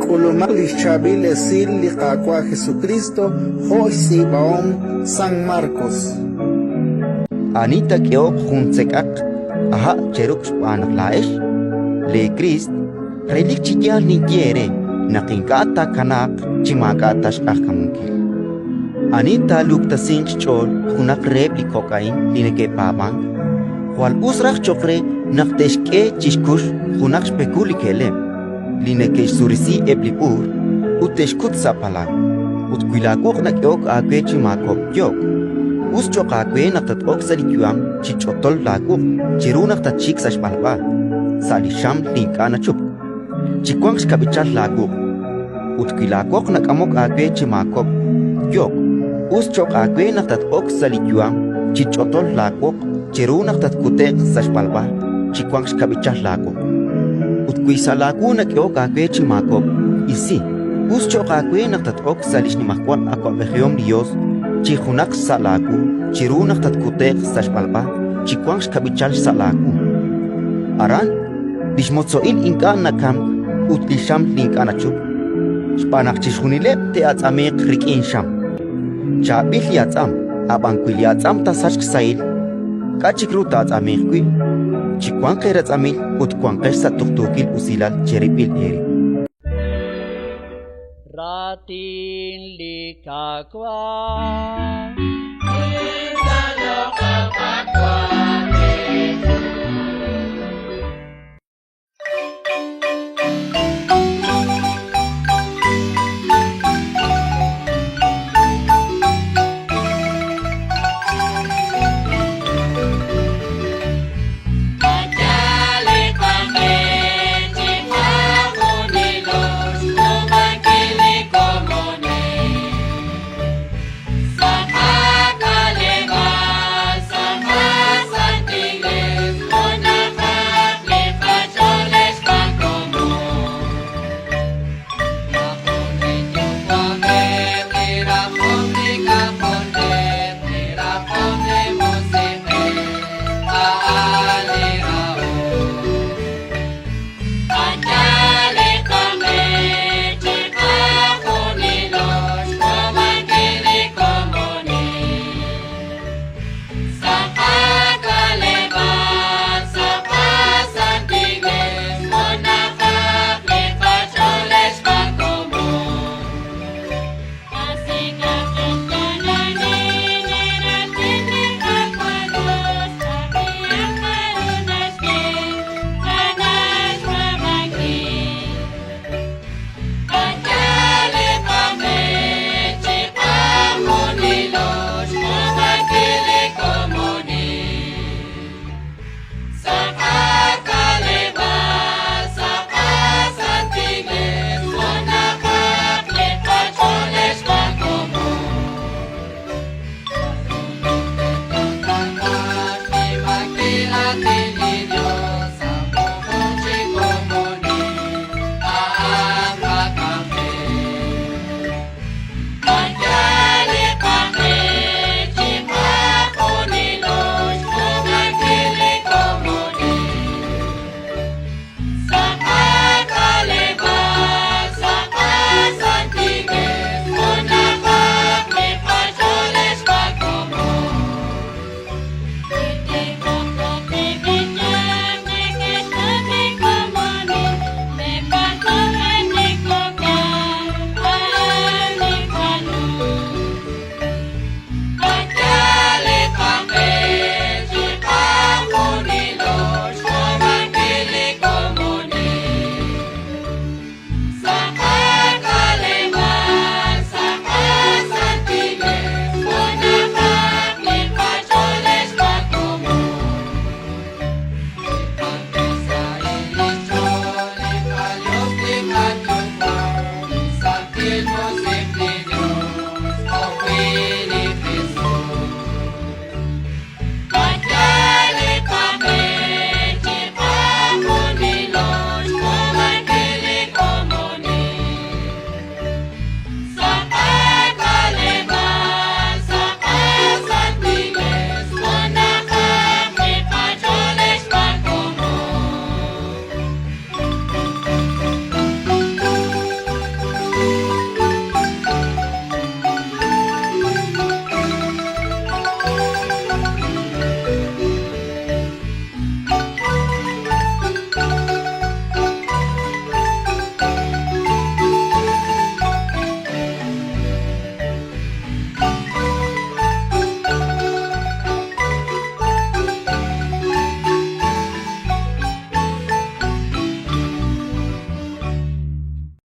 K'ulumaq li xChaab'il Esil li Qaawa' Jesukriist jo' xtz'iib'ahom San Markos. Ani taak'ehoq jun tzek'aq aha' cheruk' xb'aan naq laa'ex leekriist, relik chi yaal ninye eere naq ink'a' taakanaaq chi maak'a' ta xq'ajkamunkil. Ani taaluktesinq xch'ool junaq reheb' li kok' a'in li neke'paab'ank, jwal us raj cho'q re naq te'xk'e chi xkux junaq xpekul li ke'leb' li neke'xsurisi eb' li b'uur ut te'xkut sa' palaw. Ut wi laawuq' nak'ehok aawe chi maakob'k, yo'k. Us cho'q aawe naq tat-ok sa' li yu'am chi ch'otol laawuq' chiru naq tatxik sa' xb'alb'a, sa' li xam li ink'a' nachupk, chi wanq xkab'ichal laawuq'. Ut wi laawoq nak'amok aawe chi maakob'k, yo'k. Us cho'q aawe naq tat-ok sa' li yu'am chi ch'otol laawoq chiru naq tatkute'q sa' xb'alb'a chi wanq xkab'ichal laawoq. Ut wi sa' laawu nak'ehok aawe chi maakob'k, isi. Us cho'q aawe naq tat-ok sa' li xnimajwal awab'ejihom li Yos chi junaq xsa' laawu chiru naq tatkute'q sa' xb'alb'a chi wanq xkab'ichal xsa' laawu. Aran li xmotzo'il ink'a' nakamk ut li xam li ink'a' nachupk, xb'aan naq chixjunileb' te'atz'amiiq rik'in xam. Chaab'il li atz'am, ab'an wi li atz'am taasachq xsahil, k'a' chik ru taa'atz'amiiq wi'? Chiwanq eeratz'amil ut wanqex sa' tuqtuukil usilal cherib'il eerib'. Raatin li Qaawa'.